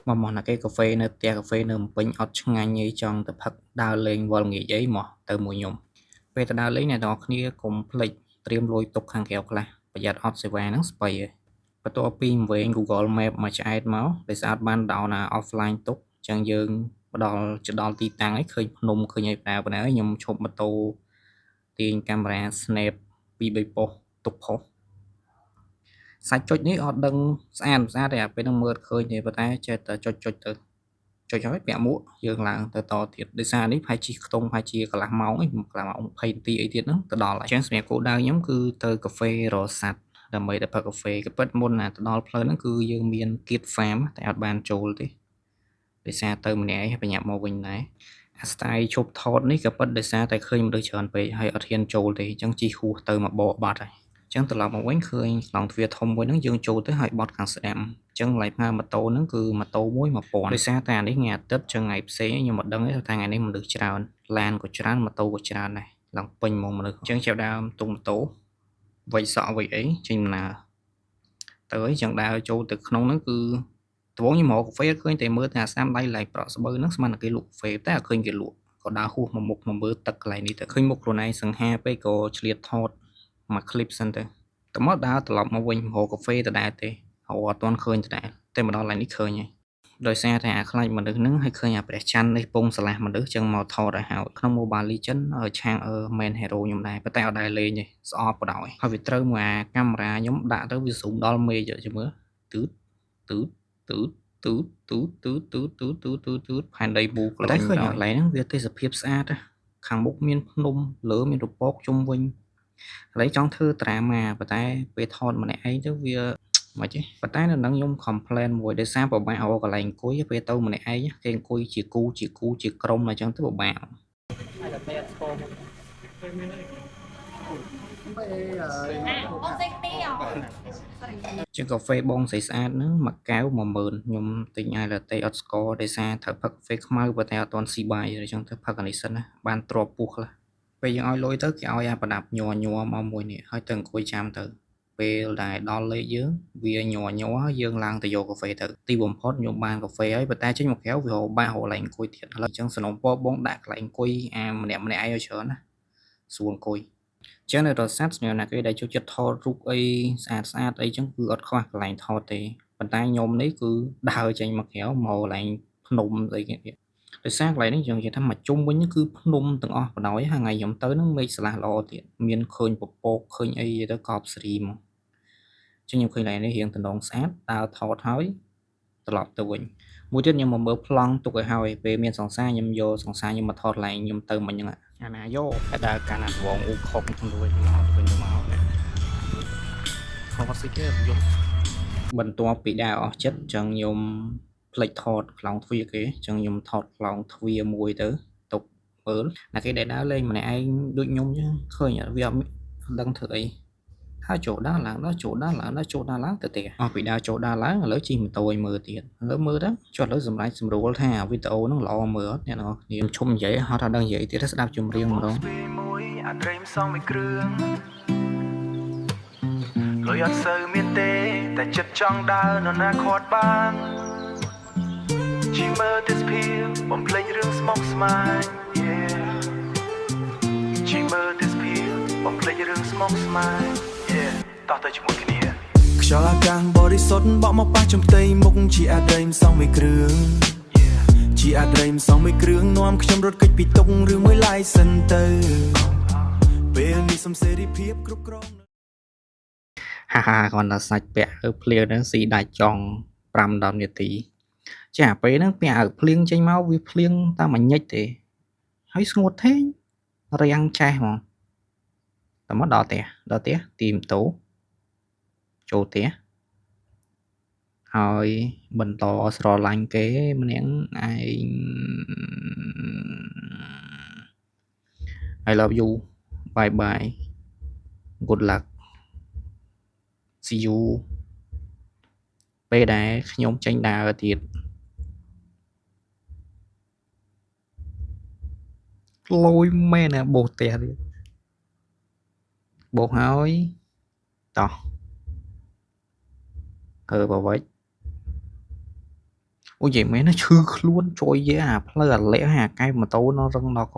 មកមកណាគេកាហ្វេនៅផ្ទះកាហ្វេនៅភ្នំពេញអត់ឆ្ងាញ់អីចង់ទៅផឹកដើរលេងវល់ងាកអីមកទៅមួយខ្ញុំពេលទៅដើរលេងអ្នកទាំងអស់គ្នាកុំភ្លេចត្រៀមលុយទុកខាងក្រៅខ្លះប្រយ័ត្នអត់សេវាហ្នឹងស្បៃហើយបន្ទាប់ពីវែង Google Map មកឆ្អែតមកដោយសារអត់បាន down អា offline ទុកអញ្ចឹងយើងមកដល់ជិតដល់ទីតាំងហើយឃើញភ្នំឃើញអីដើរប៉ុណ្ណាខ្ញុំឈប់ម៉ូតូទាញកាមេរ៉ា snap 2 3ប៉ុស្តិ៍ទុកផុសសាច់ចុចនេះអត់ដឹងស្អាតស្អាតទេអាពេលហ្នឹងមើលឃើញទេប៉ុន្តែចេះតែចុចចុចទៅចុចហើយពាក់មួកយើងឡើងទៅតទៀតដោយសារនេះប្រហែលជិះខ្ទង់ប្រហែលជាកន្លះម៉ោងឯងកន្លះម៉ោង20នាទីអីទៀតហ្នឹងទៅដល់ហើយអញ្ចឹងសម្រាប់គោលដៅខ្ញុំគឺទៅកាហ្វេរស័តដើម្បីទៅផឹកកាហ្វេក៏ពិតមុនណាទៅដល់ផ្លូវហ្នឹងគឺយើងមានគៀត farm តែអត់បានចូលទេដោយសារទៅម្នាក់ឯងបញ្ញាប់មកវិញដែរអា style ឈប់ថតនេះក៏ពិតដោយសារតែឃើញមនុស្សច្រើនពេកហើយអត់ហ៊ានចូលទេអញ្ចឹងជិះហួសទៅមកបកបាត់ហើយអញ្ចឹងត្រឡប់មកវិញឃើញខ្លោងទ្វារធំមួយហ្នឹងយើងចូលទៅហើយបត់ខាងស្ដាំអញ្ចឹងកន្លែងផ្ញើម៉ូតូហ្នឹងគឺម៉ូតូមួយ1000ដោយសារតែអានេះថ្ងៃអាទិត្យចឹងថ្ងៃផ្សេងខ្ញុំមិនដឹងទេថាថ្ងៃនេះមនុស្សច្រើនឡានក៏ច្រើនម៉ូតូក៏ច្រើនដែរឡើងពេញហ្មងមនុស្សអញ្ចឹងចាប់ដើមទុំម៉ូតូវៃសក់វៃអីចេញដំណើរទៅអីចឹងដើរចូលទៅក្នុងហ្នឹងគឺដំបូងខ្ញុំរកកាហ្វេឃើញតែមើលតែអាស្នាមដៃឡែកប្រក់ស្បូវហ្នឹងស្មានតែគេលក់កាហ្វេតែអត់ឃើញគេលក់ក៏ដើរហួសមកមុខមកមើលទឹកកន្លែងនេះទៅឃើញមុខខ្លួនឯងសង្ហាពេកក៏ឆ្លៀតថតមួយคลิปសិនទៅតមកដើរត្រឡប់មកវិញរកកាហ្វេដដែលទេរកអត់ទាន់ឃើញដដែលតែមកដល់កន្លែងនេះឃើញហើយដោយសារតែអាខ្លាចមនុស្សហ្នឹងហើយឃើញអាព្រះច័ន្ទនេះពងស្រឡះមនុស្សចឹងមកថតឲ្យហើយក្នុង Mobile Legends ឆាង main hero ខ្ញុំដែរប៉ុន្តែអត់ដែរលេងទេស្អប់បណ្ដោយហើយវាត្រូវមកអាកាមេរ៉ាខ្ញុំដាក់ទៅវា zoom ដល់មេឃចាំមើលទឺតទឺតទឺតទឺតទឺតទឺតទឺតទឺតទឺតទឺតទឺតផែនដីមូលតែឃើញកន្លែងហ្នឹងវាទេសភាពស្អាតខាងមុខមានភ្នំលើមានរពកជុំវិញឥឡូវចង់ធ្វើត្រាម៉ាប៉ុន្តែពេលថតម្នាក់ឯងទៅវាមិនទេប៉ុន្តែនៅនឹងខ្ញុំ complain មួយដោយសារពិបាករកកន្លែងអង្គុយពេលទៅម្នាក់ឯងគេអង្គុយជាគូជាគូជាក្រុមអញ្ចឹងទៅពិបាក បងសេកទីអ ជាងកាហ្វេបងស្រីស្អាតហ្នឹងមួយកែវ10000ខ្ញុំទិញអាយឡាតេអត់ស្ករដោយសារត្រូវផឹកកាហ្វេខ្មៅប៉ុន្តែអត់ទាន់ស៊ីបាយអញ្ចឹងទៅផឹកអានេះសិនណាបានទ្របពោះខ្លះពេលយើងឲ្យលុយទៅគេឲ្យអាប្រដាប់ញ័រញ័រមកមួយនេះហើយទៅអង្គុយចាំទៅពេលដែលដល់លេខយើងវាញ័រញ័រយើងឡើងទៅយកកាហ្វេទៅទីបំផុតខ្ញុំបានកាហ្វេហើយប៉ុន្តែចេញមកក្រៅវារកបាក់រកកន្លែងអង្គុយទៀតឥឡូវអញ្ចឹងសំណូមពរបងដាក់កន្លែងអង្គុយអាម្នាក់ម្នាក់ឯងឲ្យច្រើនណាស្រួលអង្គុយចឹងនៅរស័ព្ទសម្រាប់អ្នកគេដែលចូលចិត្តថតរូបអីស្អាតស្អាតអីចឹងគឺអត់ខ្វះកន្លែងថតទេប៉ុន្តែខ្ញុំនេះគឺដើរចេញមកក្រៅមកកន្លែងភ្នំស្អីគេទៀតដោយសារកន្លែងនេះយើងនិយាយថាមកជុំវិញគឺភ្នំទាំងអស់បណ្ដោយហើយថ្ងៃខ្ញុំទៅហ្នឹងមេឃស្រឡះល្អទៀតមានឃើញពពកឃើញអីទៅកប់សេរីមកចឹងខ្ញុំឃើញកន្លែងនេះរៀងតំណងស្អាតដើរថតហើយត្រឡប់ទៅវិញមួយទៀតខ្ញុំមកមើលប្លង់ទុកឲ្យហើយពេលមានសង្សារខ្ញុំយកសង្សារខ្ញុំមកថតឡើងខ្ញុំទៅមិញហ្នឹងអាណាយកតែដើរកាន់អាវងអ៊ូខុកក្នុងរួចមកទៅវិញទៅមកនេះថតសិគេយកបន្ទាប់ពីដើរអស់ចិត្តចឹងខ្ញុំភ្លេចថតខ្លោងទ្វារគេចឹងខ្ញុំថតខ្លោងទ្វារមួយទៅទុកមើលណាគេដែលដើរលេងម្នាក់ឯងដូចខ្ញុំចឹងឃើញវាអត់ដឹងធ្វើអីហើយចូលដើរឡើងដល់ចូលដើរឡើងដល់ចូលដើរឡើងទៅទេអស់ពីដើរចូលដើរឡើងឥឡូវជិះម៉ូតូឲ្យមើលទៀតឥឡូវមើលទៅចុះឥឡូវសម្រាប់សម្រួលថាវីដេអូហ្នឹងល្អមើលអត់អ្នកនរគ្នាឈុំនិយាយហត់ថាដឹងនិយាយទៀតស្ដាប់ចម្រៀងម្ដង មួយអាត្រីមសងមួយគ្រឿងលុយអត់សូវមានទេតែចិត្តចង់ដើរនរណាខាត់បានជីមើលទេសភាពបំភ្លេចរឿងស្មុគស្មាញ Yeah ជីមើលទេសភាពបំភ្លេចរឿងស្មុគស្មាញ Yeah តោះទៅជាមួយគ្នា ខ្យល់អាកាសបរិសុទ្ធបក់មកប៉ះចំផ្ទៃមុខជាអាត្រីមសងមួយគ្រឿងជាអាត្រីមសងមួយគ្រឿងនាំខ្ញុំរត់គេចពីទុកឬមួយឡាយសិនទៅពេលនេះសំសេរីភាពគ្រប់គ្រង ហាហាគ្រាន់តែសាច់ពាក់ទៅភ្លៀងហ្នឹងស៊ីដាច់ចង់5 10នាទីចាពេលហ្នឹងពាក់ឲ្យភ្លៀងចេញមកវាភ្លៀងតាមមួយញិចទេហើយស្ងួតថេងរាំងចេះហ្មងតែមកដល់ផ្ទះដល់ផ្ទះទីម៉ូតូចូលផ្ទះហើយបន្តស្រឡាញ់គេម្នាក់ឯង I love you, bye bye, good luck, see you ពេលដែលខ្ញុំចេញដើរទៀតលយមែនណាបោសផ្ទះទៀតបោសហើយតោះធ្វើបវិច អូនិយាយមែនណាឈឺខ្លួនជួយយាអាផ្លូវអាលាក់អាកែម៉ូតូនៅរឹងដល់ក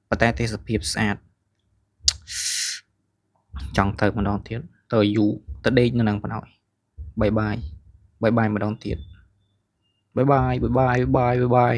ប៉ុន្តែទេសភាពស្អាតចង់ទៅម្ដងទៀតទៅយូរទៅដេកនៅនឹងបណ្ដោយ bye bye bye bye ម្ដងទៀត bye bye bye bye bye bye.